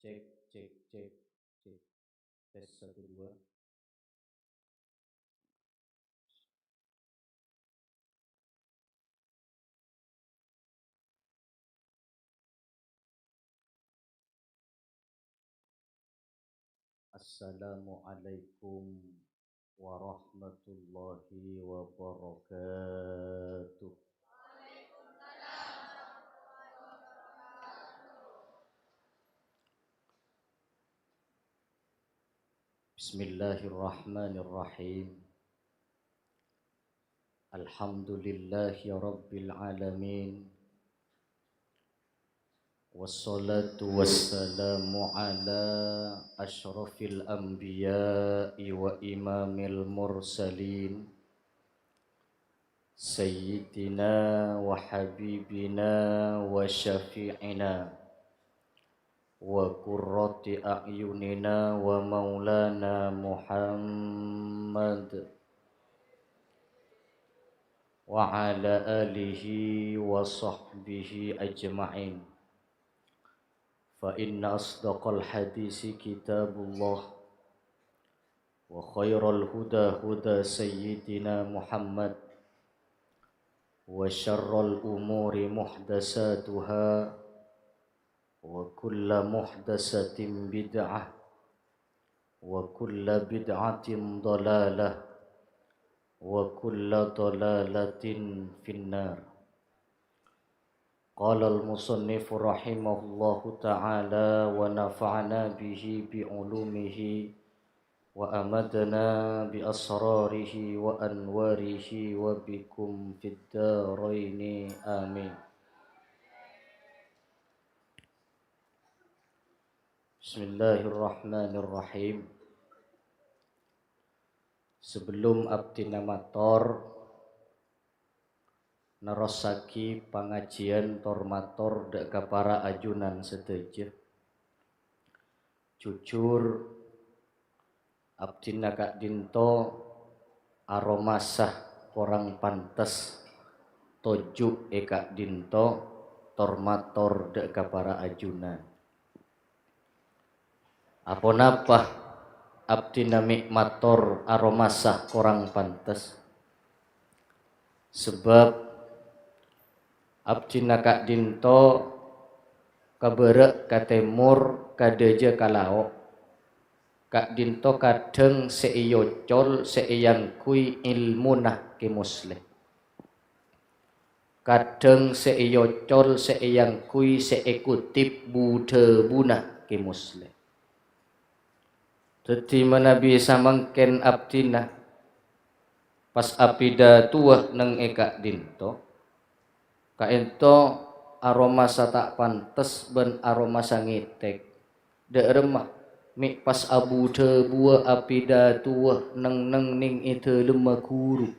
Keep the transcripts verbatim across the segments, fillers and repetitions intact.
Cek, cek, cek, cek. Tes satu, dua. Assalamualaikum warahmatullahi wabarakatuh. Bismillahirrahmanirrahim. Alhamdulillahi rabbil alamin. Wassalatu wassalamu ala asyrafil anbiya'i wa imamil mursalin, sayyidina wa habibina wa syafi'ina wa qurrati a'yunina wa maulana Muhammad wa ala alihi wa sahbihi ajma'in. Fa inna asdaqal hadisi kitabullah, wa khairal huda huda sayyidina Muhammad, wa syarral umuri muhdasatuha, wa kulla muhdasatin bid'ah, wa kulla bid'atin dhalalah, wa kulla dhalalatin finnar. Qala al-musannifu rahimahullahu ta'ala wa nafa'ana bihi bi ulumihi wa amadana bi asrarihi wa anwarihi wa bikum fid daraini, amin. Bismillahirrahmanirrahim. Sebelum abdhina mator, nerrossaghi pangajian tor-mator dha' ka para ajunan sadhâjâ. Jujur, abdhina ka'dhinto aromasa korang pantes toju' è ka'dhinto tor-mator dha' ka para ajunan. Aponapa abdhina mè' mator aromasa korang pantes? Sabâb abdhina ka'dhinto ka bârâ' ka tèmor ka dâjâ ka lao', ka'dhinto kadhâng sè èocol sè èangghuy èlmona Kè Musleh. Kadhâng sè èocol sè èangghuy sè èkutip bu-dhâbuna Kè Musleh. Dhâddhi manabi samangkèn abdhina pas apidatowa neng è ka'dhinto, kaènto aromasa ta' pantes bân aromasa ngètèk. Dâ' remma mè' pas abu-dhâbuwâ apidatowa neng-neng nèng è dâlemma ghuru.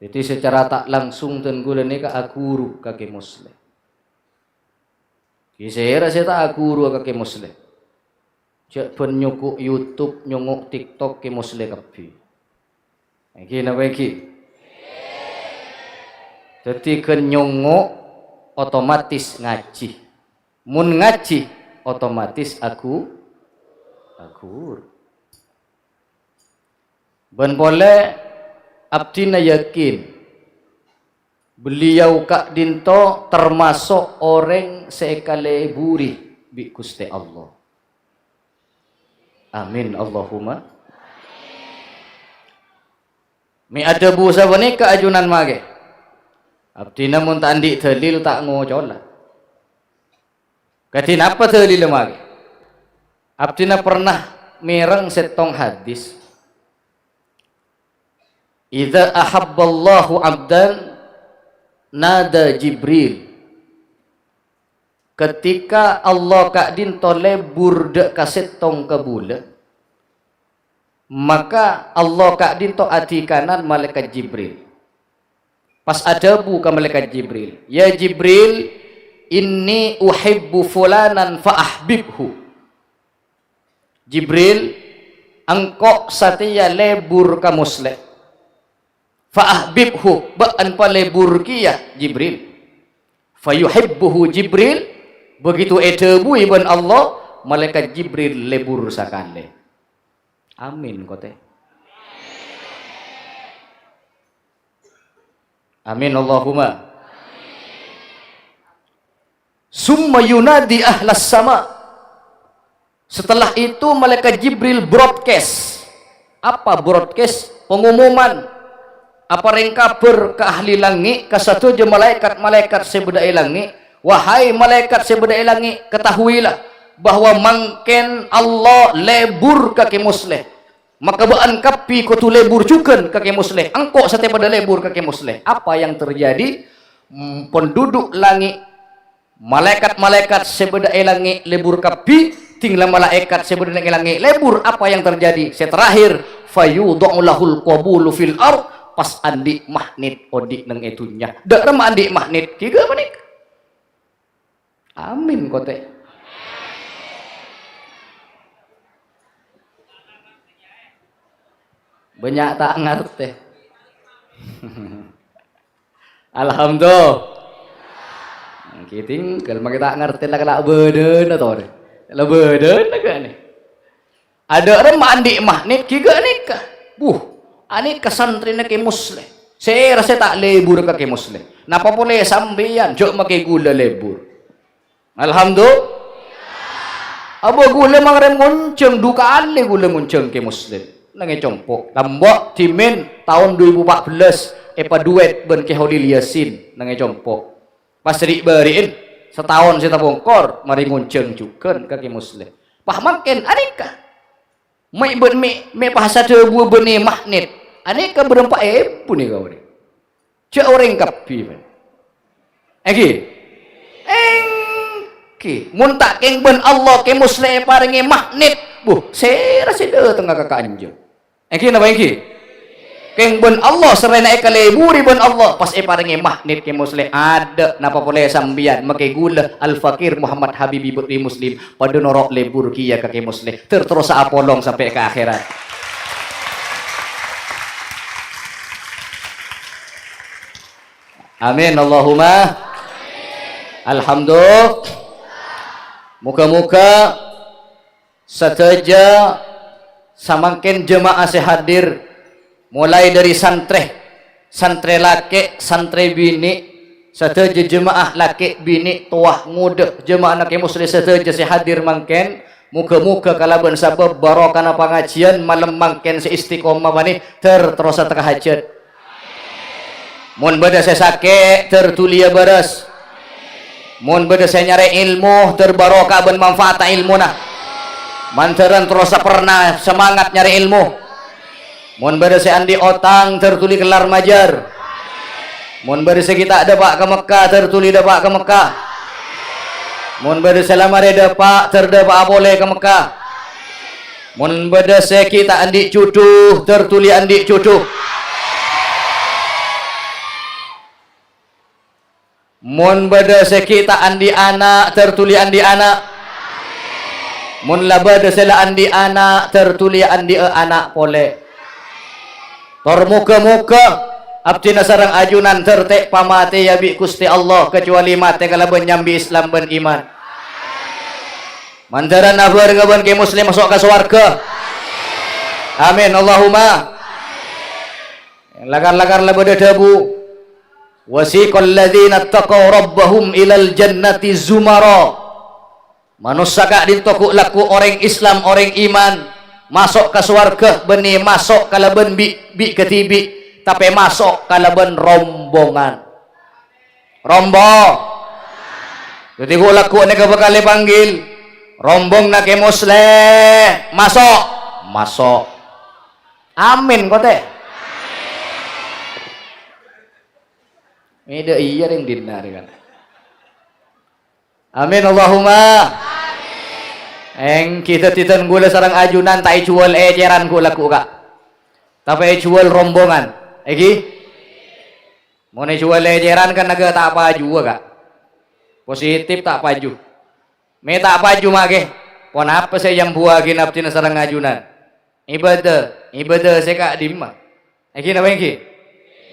Dhâddhi, secara ta' langsung dân kaulâ nèka aghuru ka Kè Musleh. Ghi sèra sè ta' aghuru ka Kè Musleh? Jhâ' bân nyoko' YouTube, nyongo' TikTok Kè Musleh kabbhi. Èngghi napa èngghi? Dhâddhi, ghân nyongo' otomatis ngajhi. Mon ngajhi, otomatis aghu-, aghuru. Bân polè, abdhina yakin, beliau ka'dhinto termaso' orèng sè èkaleburi bi' Ghustè Allah. Amin, Allahumma. Mè' adhâbu sapanèka ajunan makè. Abdhina mon ta' andi' dalil ta' ngocola. Kadhi napa dalilla makè? Abdhina pernah mèreng sèttong hadis. "Idza ahabballahu 'abdan nada Jibril." Ketika Allah ka'dhinto lebur dâ' ka sèttong kabulâ, maka Allah ka'dhinto adhikanan Malaèkat Jibril. Pas adhâbu ka Malaèkat Jibril, "Ya Jibril, inni uhibbu fulanan fa ahbibhu." "Jibril, engko' satèya lebur ka Musleh. Fa ahbibhu, bâ'ân palebur kèya, Jibril." Fa yuhibbuhu Jibril, Begitu èdhâbuwi bân Allah, Malaèkat Jibril lebur sakalè. Amin, kote. Amin, Allahumma. Summa yunadi ahlas sama. Setelah itu, Malaèkat Jibril broadcast. Apa broadcast? Pengumuman. Aparèng kabhâr ka ahli langngè', ka sadhâjâ malaèkat-malaèkat sè bâdâ è langngè', "Wahai malaèkat sè bâdâ è langngè', ketahuilah bahwa mangkèn Allah lebur ka Kè Musleh. Maka bâ'ân kabbhi kodhu lebur jhughân ka Kè Musleh. Engko' satèya padâ lebur ka Kè Musleh." Apa yang terjadi? Hmm, penduduk langngè', malaèkat-malaèkat sè bâdâ è langngè' lebur kabbhi, ding la malaèkat sè bâdâ è langngè' lebur. Apa yang terjadi? Sè terakhir, "Fayudha'u lahul qabulu fil ard," pas andi' magnet odi' neng è dhunnya. Dâ' remma andi' magnet, ghi ghâ' panèka. Amin, kote. Bânnya' ta' ngartè. Alhamdulillah. Kèng, kal make ta' ngartè la, la bâdâna torè. La bâdâna ghâ' nè. Adâ' remma andi' magnet ghi ghâ' nèka. Buh, anèka santrèna Kè Musleh. Sèra sè ta' lebur ka Kè Musleh. Napa polè sampèyan jhâ' make ghulâ lebur. Alhamdulillah. Abâ ghulâ mangarèm ngonjhâng, du kalè ghulâ ngonjhâng Kè Musleh. Neng è compo'. Lambâ' dhimèn taon du èbu pa' bellâs èpaduet bân Kè Holil Yasin neng è compo'. Pas ri'-bâri'en, sataon sè tapongkor, marè ngonjhâng jhughân ka Kè Musleh. Pas mangkèn anèka. Mè' bân, mè', mè' pas adhâbuwâ bânnè magnet. Anèka bârâmpa èbu nèka orèng. Jhâ' orèng kabbhi, bân. Èngghi? Èngghi. Mon ta' kèng bân Allah Kè Musleh èparèngè magnet, buh, sèra sè dâtengnga ka ka'anjâ? Èngghi napa èngghi? Kèng bân Allah, sarrèna èkaleburi bân Allah, pas èparèngè magnet Kè Musleh, adâ' napa polè sampèyan, make ghulâ Al-Fakir Muhammad Habibi Bukri Muslim, padâ noro' lebur kèya ka Kè Musleh, ter-, terrosa apolong sampè' ka akhèrat. Amin, Allahumma. Alhamdulillah. Moga-moga sadhâjâ samangkèn jemaah sè hadir, molaè dhâri santrè, santrè lakè', santrè binè', sadhâjâ jemaah lakè' binè', towa ngodâ, jemaah Kè Musleh sadhâjâ sè hadir mangkèn, moga-moga kalabân sabâb barokana pangajiyân malem mangkèn sè istiqomah panè, ter-, terrosa tekka hajât. Mon bâdâ sè sakè', ter-, dhuliyâ bârâs. Mon bâdâ sè nyarè èlmo, ter-, barokah bân manfaatta èlmona. Mandhârân terrosa perna semangat nyarè èlmo. Mon bâdâ sè andi' otang, ter-, dhuli kellar majâr. Mon bâdâ sè ghi' ta' dâpa' ka Mekka, ter-, dhuli dâpa' ka Mekka. Mon bâdâ sè la marè dâpa', ter-, dâpa'a polè ka Mekka. Mon bâdâ sè ghi' ta' andi' jhudhu, ter-, dhuli andi' jhudhu. Mon bâdâ sè ghi' ta' andi' ana', ter-, dhuli andi' ana'. Mon la bâdâ sè la andi' ana', ter-, dhuli andi'â ana' polè. Tor moga-moga abdhina sareng ajunan ter-, ta' èpamatèya bi' Ghustè Allah, kacobâli matè kalabân nyambi Islam bân iman. Mandhârân abhârengnga bân Kè Musleh maso' ka sowarghâ. Amin, Allahumma. Lakar-lakar la bâdâ dhâbu, "Wasiqal ladzina taqaw rabbahum ilal jannati zumara." Manossa ka'dinto ghu'-lagghu' orèng Islam, orèng iman, maso' ka sowarghâ bânnè maso' kalabân bi', bi' kadhibi', tapè maso' kalabân rombongan. Rombo-, Dhâddhi ghu'-lagghu' nèka bhâkal èpanggil, "Rombonganna Kè Musleh, maso'!" Maso'. Amin, kote. Mèdâ iyâ rèng dinna' rè kan. Amin, Allahumma. Èngghi dhâddhi dân ghulâ sareng ajunan ta' èjhuwâl ècèran ghu'-lagghu', Ka'. Tapè èjhuwâl rombongan. Èngghi? Mon èjhuwâl ècèran kan aghâ' ta' pajuwâ, Ka'. Positif ta' paju. Mè' ta' paju make. Ponapa sè èyambuwâghi abdhina sareng ajunan? Ibadah, ibadah sè ka'dimma? Èngghi napa èngghi?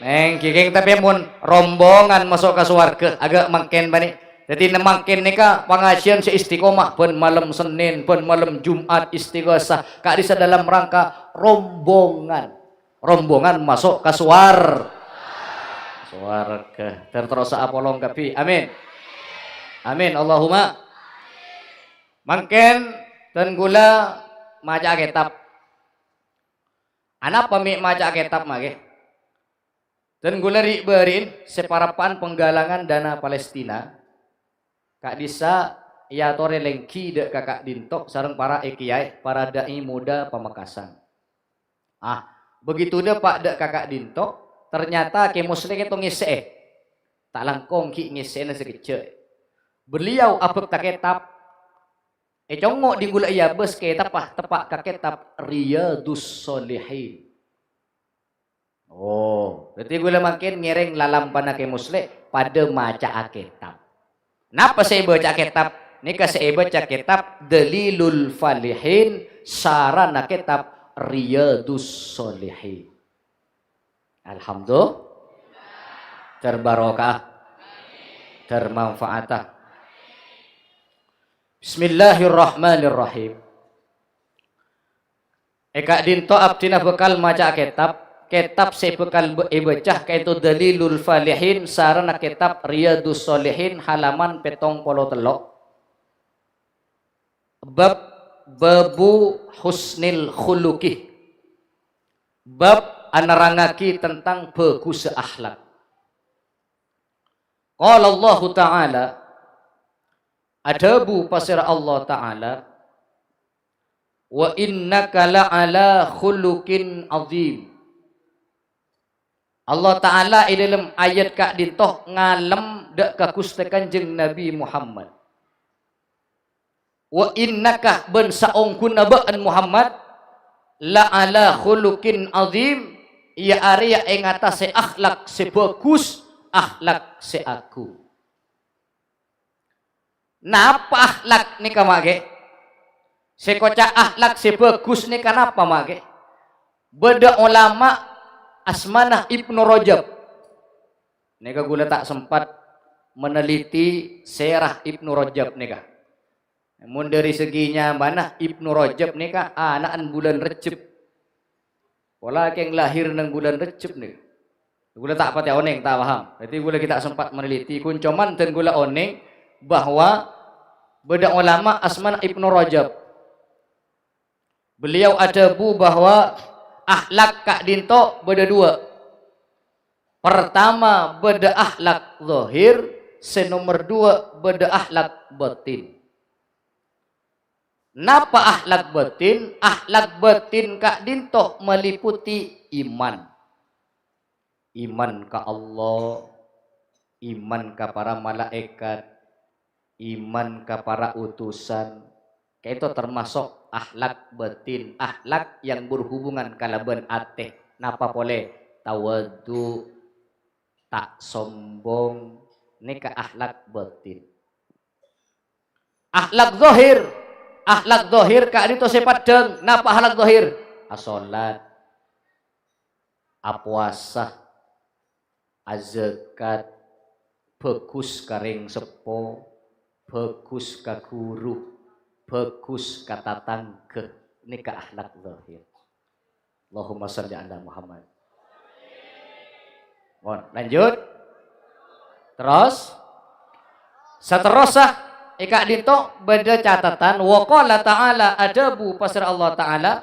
Èngghi, kèng tapè mon rombongan maso' ka sowarghâ, aghâ' mangkèn bânnè. Dhâddhi, mangkèn nèka pangajiyân sè istiqomah bân malem Sennèn, bân malem Jum'at istighosah, ka'dissa dalam rangka rombongan. Rombongan maso' ka suwar-, sowarghâ. Ter-, terrosa apolong kabbhi. Amin. Amin. Allahumma. Mangkèn dân kaulâ maca'a kètab. Anapa mè' maca'a kètab, ma' ghi? Dân kaulâ ri'-bâri'in sè parappa'an penggalangan dana Palestina, ka'dissa èyatorè lèngghi dâ' ka ka'dinto sareng para èkiyaè, para da'i muda Pamekasan. Ah, begitu dâpa' dâ' ka ka'dinto, ternyata Kè Musleh kèto ngèssè'è. Ta' langkong ghi' ngèssè'èna sakejjhâ'. Beliau abhâkta kètab. Ècongngo' dhing kaulâ èabâs kètabbhâ, teppa' ka kètab Riyadus Shalihin. Oh, dhâddhi kaulâ mangkèn ngèrèng lalampana Kè Musleh padâ maca'a kètab. Napa sè èbâca kètab? Nèka sè èbâca kètab Dalilul Falihin, sarana kètab Riyadus Shalihin. Alhamdulillah. Terbarokah. Termanfaatah. Bismillahirrahmanirrahim. È ka'dinto abdhina bhâkal maca'a kètab. Kètab sè bhâkal bâ-, èbâca ka'dinto Dalilul Falihin sarana kètab Riyadus Shalihin halaman pèttong polo tello'. Bab, babu husnil khuluqi. Bab anerrangngaghi tentang bhâghussa akhlak. Qala Allahu Ta'ala, adhâbu pasèra Allah Ta'ala, "Wa innaka la'ala khuluqin adzim." Allah Ta'ala è dâlem ayat ka'dinto ngalem dâ' ka Ghustè Kanjeng Nabi Muhammad. "Wa innaka," bân saongghuna bâ'na Muhammad, "la'ala khuluqin adzim," iyâ arèya è ngatasè akhlak sè bhâghus, akhlak sè agung. Napa akhlak nèka, ma' ghi? Sè èkoca' akhlak sè bhâghus nèka napa, ma' ghi? Bâdâ olama asmana Ibnu Rajab. Nèka kaulâ ta' sempat meneliti sirah Ibnu Rajab nèka. Mon dâri segi nyamana, Ibnu Rajab nèka ana'na bulân Rejjeb. Pola kèng lahir neng bulân Rejjeb nèka. Kaulâ ta' patè onèng, ta' paham. Dhâddhi kaulâ ghi' ta' sempat meneliti. Ghun coma dân kaulâ onèng bahwa bâdâ olama asmana Ibnu Rajab. Beliau adhâbu bahwa akhlak ka'dinto bâdâ duwâ'. Pertama, bâdâ akhlak zahir, sè nomer duwâ', bâdâ akhlak batin. Napa akhlak batin? Akhlak batin ka'dinto maliputi iman. Iman ka Allah, iman ka para malaèkat, iman ka para utusan, ka'dinto termasuk akhlak batin, akhlak yang berhubungan kalabân atè. Napa polè? Tawadhu, ta' sombong, nèka akhlak batin. Akhlak zahir, akhlak zahir ka'dinto sè paddhâng. Napa akhlak zahir? Asolat, apowasa, azakat, bhâghus ka rèng seppo, bhâghus ka ghuru, bhâghus ka tatangghâ. Nèka akhlak zahir. Allahumma shalli ala Muhammad. Mon, lanjut. Terros, saterrossa, è ka'dinto bâdâ catetan, wa qala ta'ala, adhâbu pasèra Allah Ta'ala,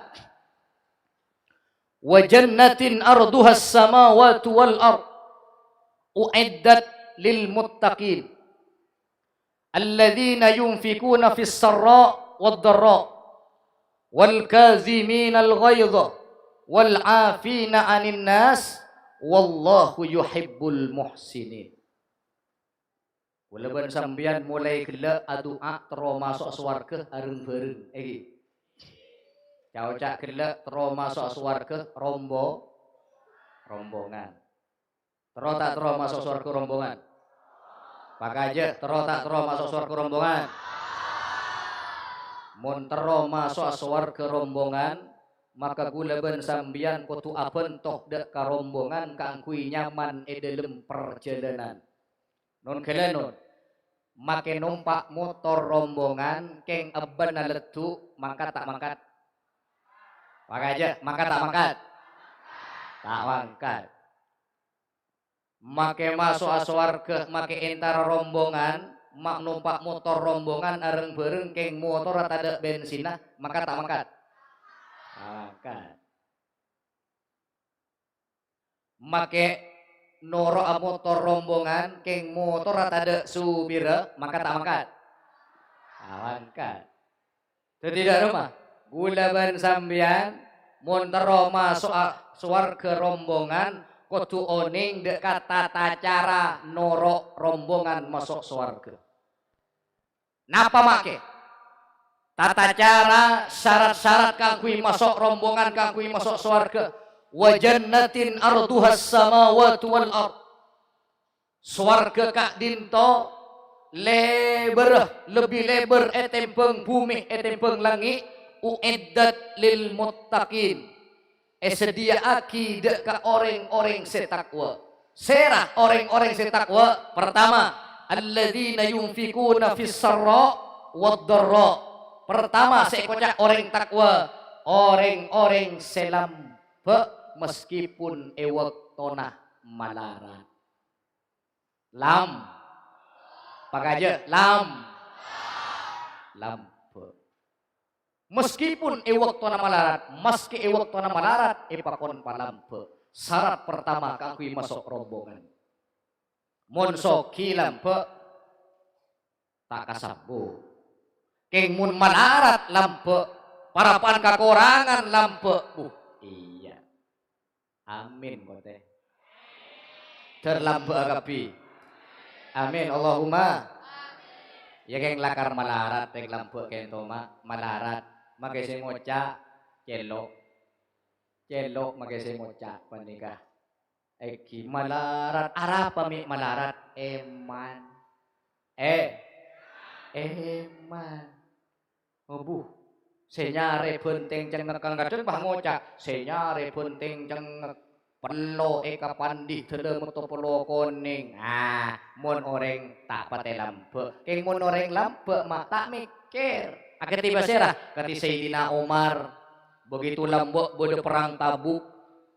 "Wa jannatin arduhas samawati wal ard, u'iddat lil muttaqin." "Alladzina yunfikuna fis sarra wad dharra, wal kaziminal ghaidha, wal 'afina 'anin nas, wallahu yuhibbul muhsinin." Kaulâ bân sampèyan molaè ghellâ' adu'a terro maso' sowarghâ areng-bhâreng, èngghi. Ca'-oca' ghellâ' terro maso' sowarghâ rombo-, rombongan. Terro ta' terro maso' sowarghâ rombongan? Pakajâ, terro ta' terro maso' sowarghâ rombongan? Mon terro maso' sowarghâ rombongan, maka kaulâ bân sampèyan kodhu abhânto dâ' ka rombongan kaangghuy nyaman è dâlem parjhâlânan. Non ghâlânon. Make nompa' motor rombongan, keng ebbhânna leddu, mangkat ta' mangkat? Pakajâ, mangkat ta' mangkat? Ta' mangkat. Make maso'a sowarghâ, make entara rombongan, ma' nompa' motor rombongan areng-bhâreng, keng motorra tadâ' bensinna, mangkat ta' mangkat? Ta' mangkat. Make noro'a motor rombongan, keng motorra tadâ' supirra, mangkat ta' mangkat? Ta' mangkat. Dhâddhi, dâ' remma, ghulâ bân sampèyan, mon terro maso'a sowarghâ rombongan, kodhu onèng dâ' ka tata cara noro' rombongan maso' sowarghâ. Napa make? Tata cara, syarat-syarat kaangghuy maso' rombongan, kaangghuy maso' sowarghâ. "Wa jannatin arduhas samawati wal ard." Sowarghâ ka'dinto lèbârrâ, lebbi lèbâr ètèmbhâng bhumè, ètèmbhâng langngè', "u'iddat lil muttaqin." Èsadhiyâ'aghi dâ' ka orèng-orèng sè takwa. Sèra orèng-orèng sè takwa? Partama, "alladzina yunfiquna fis sarra wad dharra." Partama sè èkoca' orèng takwa, orèng-orèng sè lambâ' meskipun è bâktona malarat. Lam-, pakajâ, lam-, lambâ'. Meskipun è bâktona malarat, maskè è bâktona malarat, èpakon palambâ'. Sarat partama kaangghuy maso' rombongan. Mon soghi lambâ', ta' kasambu. Kèng mon malarat lambâ', parappa'na kakorangan lambâ'. Buh, iyâ. Amin, kote. Dâr lambâ'â kabbhi. Amin, Allahumma. Yâ, kèng lakar malarat, kèng lambâ' kènto, ma-, malarat. Make sè ngoca', cèlo'. Cèlo' make sè ngoca' panèka. Èngghi malarat. Arapa mè' malarat? Èman. Eh. Èman. Obu, sè nyarè bhântèng cengngek kang kadhâng pas ngoca', "Sè nyarè bhântèng cengngek, pello èkapandi dâlem otto polo konèng." Ah, mon orèng ta' patè lambâ'. Kèng mon orèng lambâ', ma' ta' mèkkèr. Akadhi pasèra? Kadhi Sayyidina Umar. Begitu lambâ' bâdâ perang Tabuk,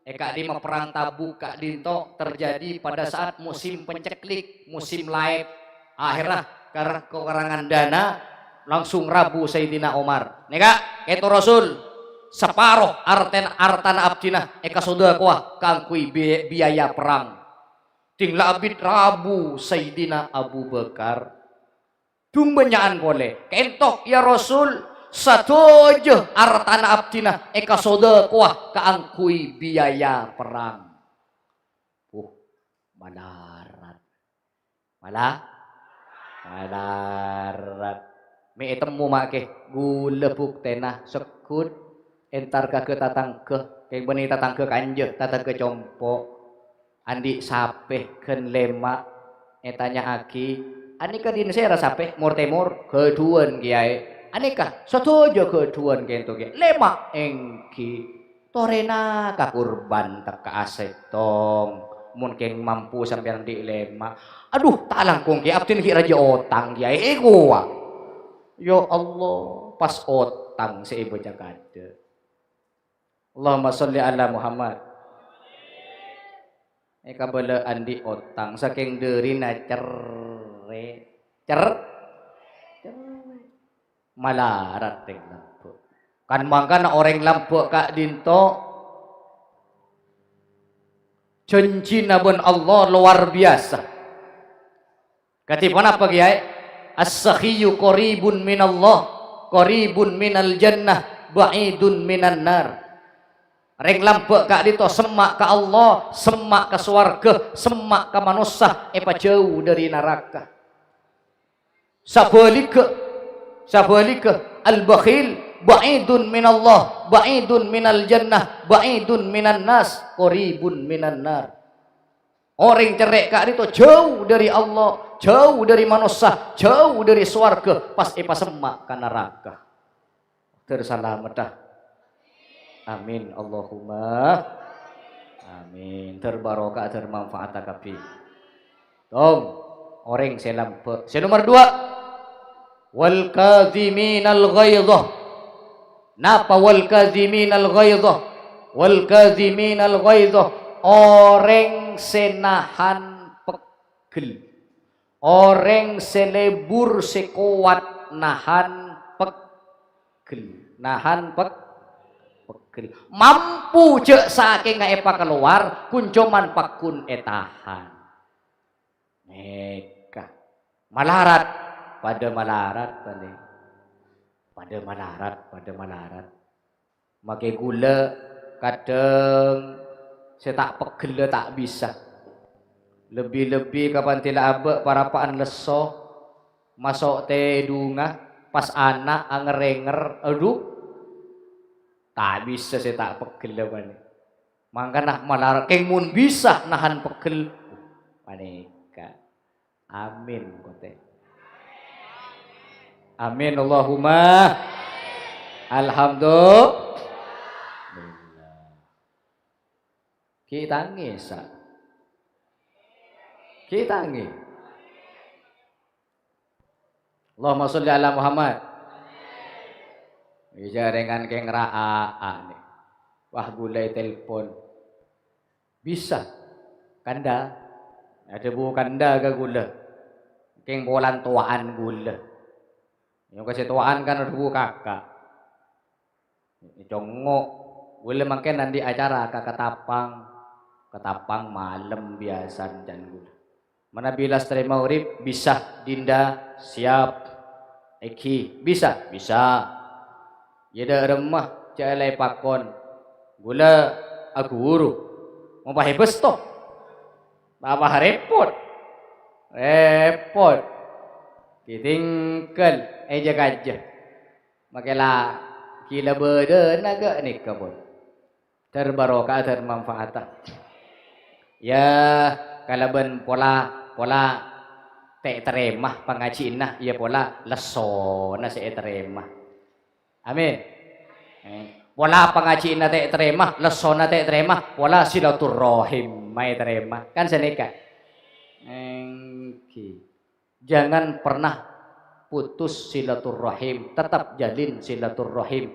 è ka'dimma perang Tabuk ka'dinto terjadi pada saat musim penceklik, musim laèp. Akhirnya, karena kekurangan dana, langsung rabu Sayyidina Umar. Nèka, kèto Rasul, saparo arten-, artana abdhina èkasodakowa kaangghuy bi-, biaya perang. Ding la abit rabu Sayyidina Abu Bakar. Dung bânnya'an polè. Kènto, ya Rasul, sadhâjâ artana abdhina èkasodakowa kaangghuy biaya perang. Buh, malarat. Mala-, malarat. Mè' ètemmo ma' kè, ghulâ buktèna, segghut, entar ka ghâ-, tatangghâ, kèng bânnè tatangghâ kanjâ, tatangghâ compo'. Andi' sapè ghân lèma', ètanya'aghi, "Anèka dhin sèra sapè, mor-tèmor?" "Ghâdhuwân, Kèyaè." "Anèka?" "Sadhâjâ ghâdhuwân kènto, Kèyaè." "Lèma' èngghi." "Torèna ka kurban tekka'a sèttong, mon kèng mampu sampèyan andi' lèma'." "Adhu, ta' langkong, Kè, abdhina ghi' rajâ otang, Kèyaè, èkowa." Ya Allah, pas otang sè èbâca kadâ'. Allahumma sholli ala Muhammad. Èkabâlâ andi' otang, sakèng dârina cerrè. Cer-, cerrè. Malarat orèng lambâ'. Kan mangkana orèng lambâ' ka'dinto janjina bân Allah lowar biyasa. Kadhi ponapa, Kèyaè? "As-sakhiyyu qaribun minallah, qaribun minal jannah, ba'idun minan nar." Rèng lambâ' ka'dinto semma' ka Allah, semma' ka sowarghâ, semma' ka manossa, èpajâu dâri naraka. Sabhâligghâ, sabhâligghâ, al-bakhil ba'idun minallah, ba'idun minal jannah, ba'idun minan nas, qaribun minan nar. Orèng cerrè' ka'dinto jâu dâri Allah, jâu dâri manossa, jâu dâri sowarghâ, pas èpasemma' ka naraka. Dâr salameddhâ. Amin. Allahumma amin. Dâr barokah, dâr manfaat kabbhi. Tong. Orèng sè lambâ'. Sè nomer duwâ', "Wal kadhiminal ghaidha." Napa wal kadhiminal ghaidha? Wal kadhiminal ghaidha, orèng sè nahan peggel. Orèng sè lebur, sè kowat nahan peggel. Nahan peg-, peggel. Mampu jâ' sakèngnga èpakalowar, kun coma pagghun ètahan. Nèka. Malarat, padâ malarat, bâli. Padâ malarat, padâ malarat. Makè ghulâ kadhâng sè ta' peggella ta' bisa. Lebbi-lebbi kapan tèla abâ' parapa'an lesso, maso' tèdungnga, pas ana' anger-enger, adhu, ta' bisa sè ta' peggella panè. Mangkana malarat kèng mon bisa nahan peggel, panèka. Amin, kote. Amin, Allahumma. Alhamdulillah. Ghi' tangis, sa'. Ghi' tangis. Allahumma sholli ala Muhammad. Iyâ, jhârèngan kèng ra'a, nè. Wah, ghulâ ètelpon. Bisa. Kandhâ. Adhâbu kandhâ ka ghulâ. Kèng polana towa'an ghulâ. Nyangka sè towa'an kan adhâbu kaka'. Congngo'. Ghulâ mangkèn andi' acara ka Ketapang. Ketapang malem biyasana can ghulâ. Manabi la satèya maghrib, bisa, Dinda, siap. Èngghi, bisa, bisa. Iyâ, dâ' remma, jhâ' la èpakon. Ghulâ aghuru. Mopahe bâsto. Papa repot. Repot. Ghi' tèngghâl, è jâ-kajâ. Makè la, ghi' la bâdâna ghânèka, pon. Dhâr barokah, dhâr manfaata. Iyâ, kalabân pola, pola ta' ètarèma pangajhiânna, iyâ pola lessona sè ètarèma. Amin. Eh, pola pangajhiânna ta' ètarèma, lessona ta' ètarèma, pola silaturrahim ma' ètarèma. Kan sanèka. Èngghi. Jangan pernah putus silaturrahim, tetap jalin silaturrahim.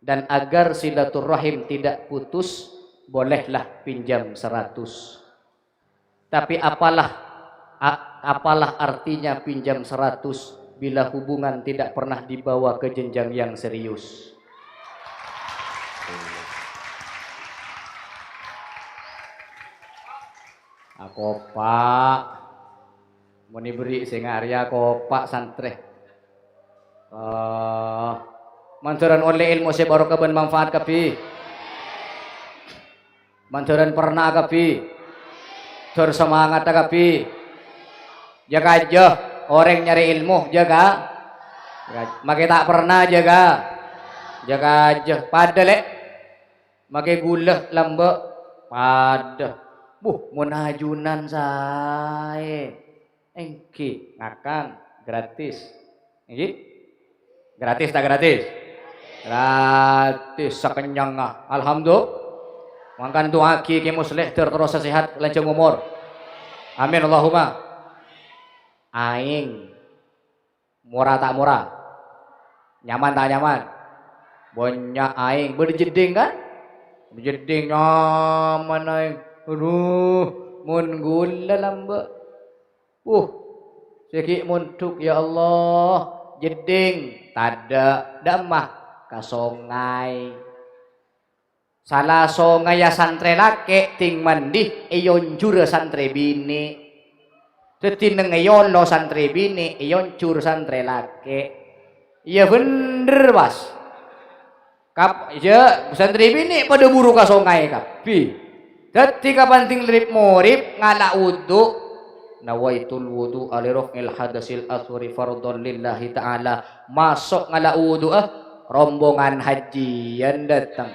Dan agar silaturrahim tidak putus, bolehlah pinjam seratus. Tapi apalah, a-, apalah artinya pinjam seratus bila hubungan tidak pernah dibawa ke jenjang yang serius? Akopa'. Mon èberri' sènga' rèya kopa' santrè. Eh, mandhârân ollè èlmo sè barokah bân manfaat kabbhi. Mandhârân perna'a kabbhi. Dhâr samangatta kabbhi. Jâ-kajâ, orèng nyarè èlmo, jâ-ka-, makè ta' perna, jâ-ka-, jâ-kajâ. Padâ, Lè'. Makè ghulâ lambâ', padâ. Buh, mon ajunan saè. Èngghi, ngakan, gratis. Èngghi? Gratis ta' gratis? Gratis, sakennyanga. Alhamdulillah. Mangkana du'aaghi Kè Musleh, dhâr terrosa sehat, lanjhâng omor. Amin, Allahumma. Aèng. Mora ta' mora? Nyaman ta' nyaman? Bânnya' aèng. Bâdâ jeddhing, kan? Bâdâ jeddhing nyaman aèng. Adhu, mon ghulâ lambâ'. Uh, sè ghi' mondhuk, ya Allah. Jeddhing, tadâ', dâ' emma? Ka songay. Sala songaya santrè lakè' tèng mandi èyonjhur santrè binè'. Dhâddhi neng èyolo santrè binè', èyonjhur santrè lakè'. Iyâ bhendher, pas. Kap-, iyâ, santrè binè' padâ buru ka songay kabbhi. Dhâddhi kapan tèng rib-morib ngala' wudu', "Nawaitul wudu'a li raf'il hadasil asghari fardhon lillahi ta'ala." Maso' ngala' wudu'a, rombongan hajiyân dâteng.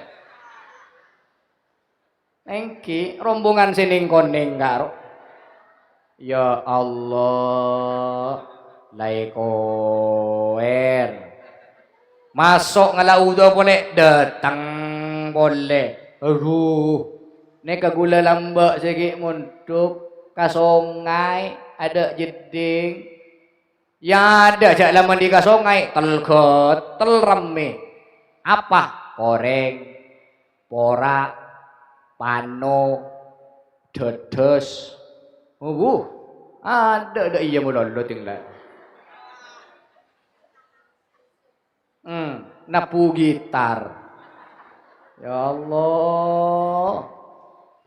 Èngghi, rombongan sè nèng-konèng karo. Ya Allah, la èkower. Maso' ngala' wudu' polè, dâteng polè. Adhu, nèka ghulâ lambâ' sè ghi' mondhuk ka songay. Adâ' jeddhing. Ya adâ' jhâ' la mandi ka songay, tel-ghâtel rammè. Apa? Korèng, pora', pano, dhâdhâs. Wuh, adâ', adâ' iyâ malolo tinggal. Hmm, nabbhu gitar. Ya Allah.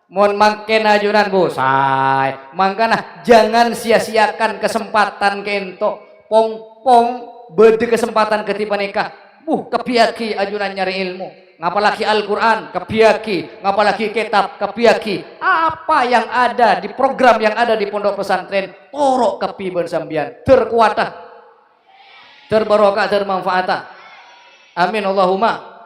Mon mangkèn ajunan, Bu, saè. Mangkana jangan sia-siakan kesempatan kento. Pong-pong bâdâ kesempatan kadhi panèka. Bu, kabbhiyâghi ajunan nyarè ilmu. Ngapallaghi Al-Qur'an, kabbhiyâghi. Ngapallaghi kitab, kabbhiyâghi. Apa yang ada di program yang ada di pondok pesantren, toro' kabbhi bân sampèyan. Terkuatah. Terbarokah, termanfaatah. Amin, Allahumma.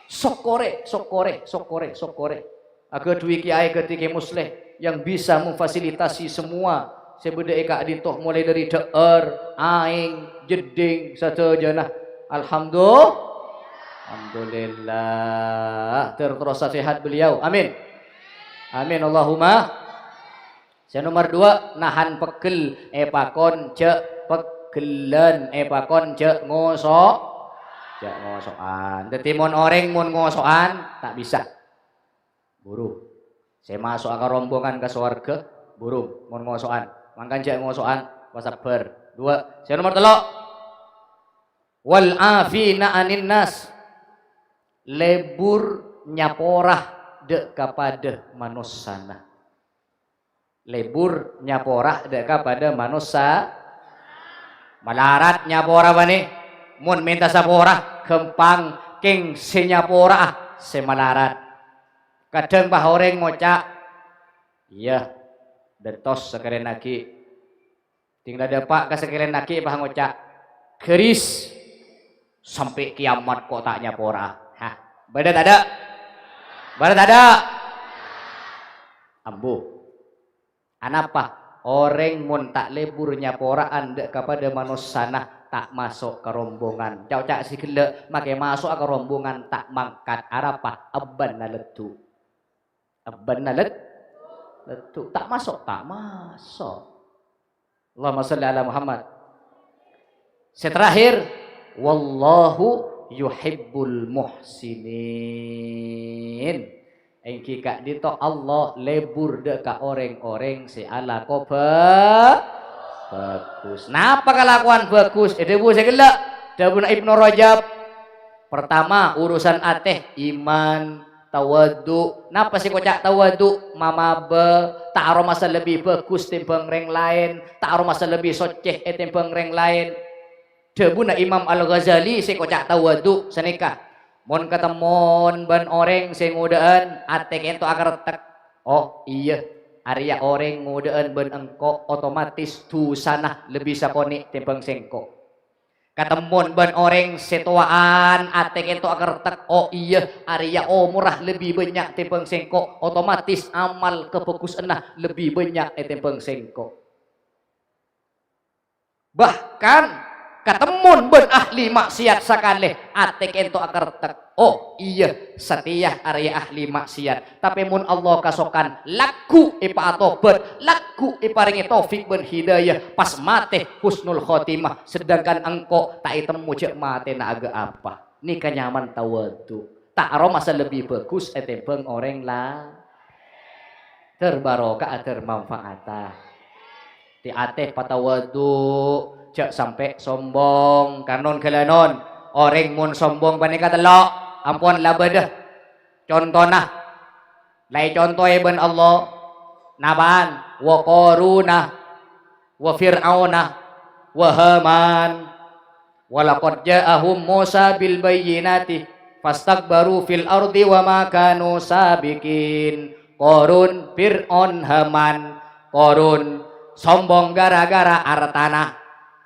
Sokkorè, sokkorè, sokkorè, sokkorè. Aghâdhuwi kiyaè kadhi Kè Musleh yang bisa memfasilitasi semua sè bâdâ è ka'dinto, mulai dari dhâ'âr, aèng, jeddhing, sadhâjâna. Alhamdulillah. Alhamdulillah. Ter-, terus sehat beliau. Amin. Amin, Allahumma. Sè nomer duwâ', nahan pegghel, èpakon jhâ' pegghellân, èpakon jhâ' ngoso', jhâ' ngoso'an. Dhâddhi, mon orèng mon ngoso'an, ta' bisa. Buru. Sè maso'a ka rombongan ka sowarghâ, buru, mon ngoso'an. Mangkana jhâ' ngoso'an, pasabbhâr. Duwâ'. Sè nomer tello', wal afina anin nas. Lebur nyapora dâ' ka padâ manossana. Lebur nyapora dâ' ka padâ manossa. Malarat nyapora bânnè. Mon mènta sapora, ghâmpang, kèng sè nyapora'a sè malarat. Kadhâng, bâh, orèng ngoca', "Iyâ, dântos sakalèyan aghi'." Ding la dâpa' ka sakalèyan aghi', bâh, ngoca', "Ghâris, sampè' kiyamat ko' ta' nyapora." Hah, bâdâ tadâ'? Bâdâ tadâ'? Ambu. Anapa? Orèng mon ta' lebur nyapora'an dâ' ka padâ manossana, ta' maso' ka rombongan. Ca'-oca' sè ghellâ', makè maso'a ka rombongan ta' mangkat. Arapa? Ebbhânna leddhu'. Ebbhânna led-, leddhu'. Ta' maso', ta' maso'. Allahumma shalli ala Muhammad. Sè terakhir, "Wallahu yuhibbul muhsinin." Èngghi ka'dinto Allah lebur dâ' ka orèng-orèng sè alako bhâ-, bhâghus. Napa kalakowan bhâghus? Èdhâbu sè ghellâ'. Dhâbuna Ibnu Rajab, pertama, urusan atè, iman, tawadhu. Napa sè koca' tawadhu? Mamabâ, ta' aromasa lebbi bhâghus tèmbhâng rèng laèn, ta' aromasa lebbi soccè ètèmbhâng rèng laèn. Dhâbuna Imam Al-Ghazali sè koca' tawadhu sanèka, "Mon katemmon bân orèng sè ngodâ'ân, atè kènto akarettek." "Oh, iyâ, arèya orèng ngodâ'ân bân engko', otomatis dhusana lebbi sakonè' tèmbhâng sèngko'." Katemmon bân orèng sè towa'an, atè kènto akarettek, "Oh, iyâ, arèya omorra lebbi bânnya' tèmbhâng sèngko', otomatis amal kabhâghusânna lebbi bânnya' ètèmbhâng sèngko'." Bahkan, katemmon bân ahli maksiat sakalè, atè kènto akarettek, "Oh, iyâ, satèya arèya ahli maksiat." Tapè mon Allah kasokan, lagghu' èpaatobhât, lagghu' èparèngè taufik bân hidayah, pas matè husnul khotimah, sedangkan engko' ta' ètemmo jhâ' matèna aghâ' apa. Nèka nyamana tawadhu. Ta' aromasa lebbi bhâghus ètèmbhâng orèng la-, ter barokah, ter manfaata. Tè-atè patawadhu, jhâ' sampè' sombong, kanon ghâlânon. Orèng mon sombong panèka tello', ampon la bâdâ contona. La ècontoè bân Allah. Napa'an? "Wa Qaruna, wa Fir'auna, wa Haman. Wa laqad ja'ahum Musa bil bayyinati, fastakbaru fil ardi wa ma kanu sabiqin." Qarun, Fir'aun, Haman. Qarun sombong gara-gara artana.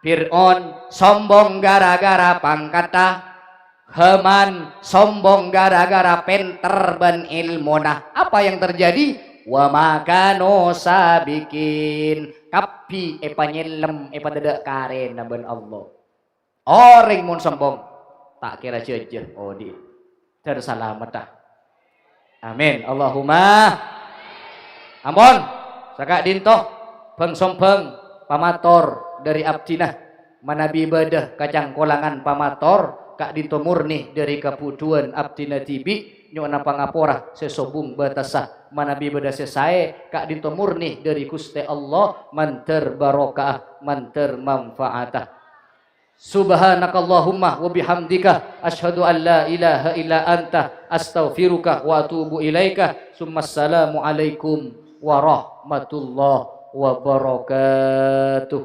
Fir'aun sombong gara-gara pangkatta. Haman sombong gara-gara pènter bân èlmona. Apa yang terjadi? "Wa ma kanu sabiqin." Kabbhi èpanyellem, èpadâdâ' karèna bân Allah. Orèng mon sombong, ta' kèra jhâjhâ odi'. Dâr salametta. Amin. Allahumma. Ampon, saka'dinto, bhâng-sombhâng. pamator dhâri abdhina, manabi bâdâ kacangkolangan pamator, ka'dinto murni dhâri kabudhuwân abdhina dhibi', nyo'ona pangapora sè sobung bâtessa, manabi bâdâ sè saè, ka'dinto murni dhâri Ghustè Allah, mandhâr barokah, mandhâr manfaata. Subhanakallahumma wa bihamdika, asyhadu an la ilaha illa anta, astaghfiruka wa atubu ilaika. Summassalamu alaikum warahmatullahi wabarakatuh.